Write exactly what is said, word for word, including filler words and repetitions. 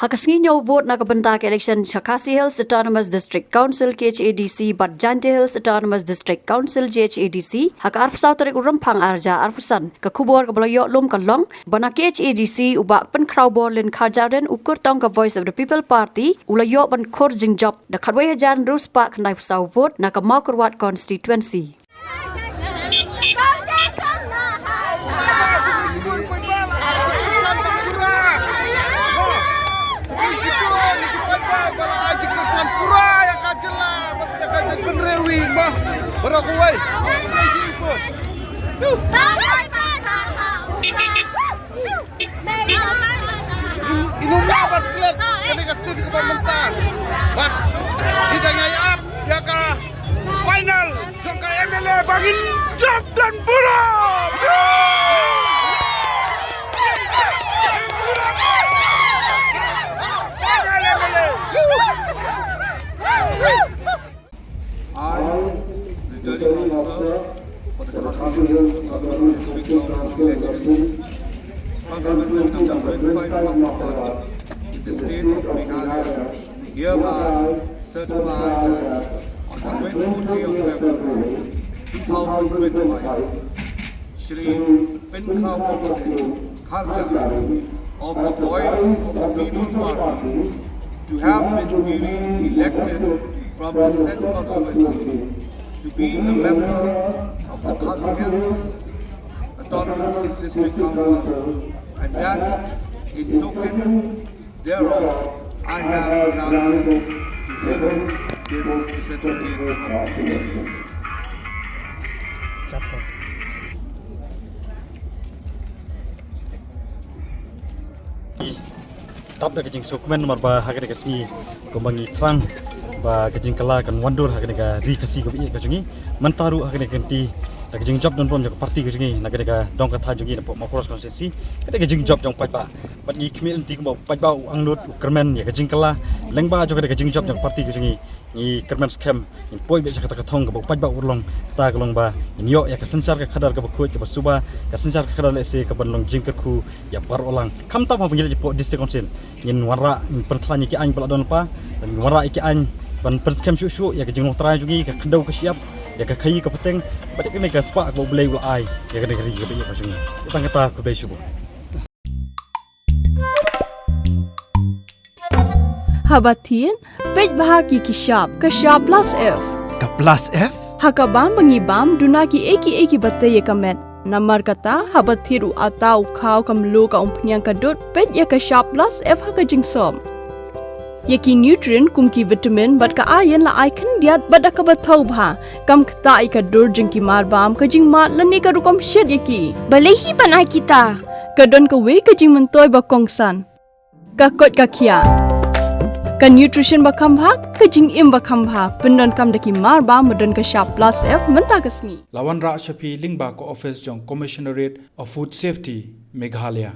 Ha ka sngi ñiew vote na ka bynta ka election sha Khasi Hills Autonomous District Council, K H A D C, bad Jaintia Hills Autonomous District Council, J H A D C, ha ka arphew saw tarik u Rymphang arhajar arphew san, ka khubor kaba la ïoh lum ka long ba na K H A D C u Bah Pynkhraw Borlin Kharjahrin, u kyrtong ka Voice of the People Party, u la ïoh ban khur jingjop da khatwei hajar hynriew spah khyndai phew saw vote na ka Mawkyrwat constituency. Inu nga bad klet kane ka state kaba mynta. Bad kita ngai ap ïa ka final jong ka M L A ba ngin jop don burom. Final M L A. I, Returning Officer for the Khasi Hills Autonomous District Council election, constituency number twenty-five Mawkyrwat, in the state of Meghalaya, hereby certify that on the twenty-fourth day of February two thousand twenty-five, Shri Pynkhraw Borlin Kharjahrin of the Voice of the People Party to have been duly elected from the said constituency to be a member of the Khasi Hills Autonomous District Council, and that in token thereof, I have granted to him this certificate of election. Dap da ka jingsngewkmen namar ba ha kane ka sngi kumba ngi thrang ba ka jingkylla kan wandur ha kane ka ri Khasi kaba ïeit ka jong ngi. Mynta ruh ha kane ka kynti da ka jingjop don burom jong ka party ka jong ngi na kane ka dong ka thaiñ jong ngi na Mawkyrwat constituency. Kane ka jingjop jong paidbah. Bad ngi khmih lynti kumba u paidbah u angnud u kyrmen ïa ka jingkylla lyngba jong kane ka jingjop jong ka party ka jong ngi. Ngi kyrmen skhem ngin poi beit sha kata ka thong kaba u paidbah u long, kata ka long ba ngin ïoh ïa ka synshar ka khadar kaba khuid kaba suba, ka synshar ka khadar lehse kaban long jingkyrkhu ïa baroh lang. Khamtam haba ngi leit hapoh District Council ngin wanrah, ngin pynkhlaiñ ïa ki aiñ ba la don lypa, ngin wanrah ïa ki aiñ ban pynskhem shuh shuh ïa ka jinglong trai jong ngi, ka khyndew ka shyiap, ïa ka khaïi ka pateng bad ïa kane ka spah kaba U Blei u la ai ïa kane ka ri kaba ïeit ka jong ngi. Tang kata, khublei shibun. Haba thied, peit bha ki ki shap, ka shap plus F. Ka plus F? Ha ka bam ba ngi bam, duna kiei kiei kiba tei ïa ka met. Namar kata, haba thied u atta, u khaw, ka mluh, ka umphniang, ka dud, peit ïa ka shap plus F ha ka jingsop. Ïa ki nutrient kum ki vitamin bad ka iron la ai khyndiat bad da kaba thaw bha. Kam ktah ïa ka dur jong ki mar bam, ka jingmad lane ka rukom shet ïa ki. Balei hi ban ai kita? Ka don kawei ka jingmyntoi ba kongsan. Ka koit ka khiah. Ka nutrition ba kham bha, ka jingim ba kham bha. Pyndonkam da ki mar bam ba don ka shap plus F mynta ka sngi. La wanrah sha phi lyngba ka office jong Commissionerate of Food Safety, Meghalaya.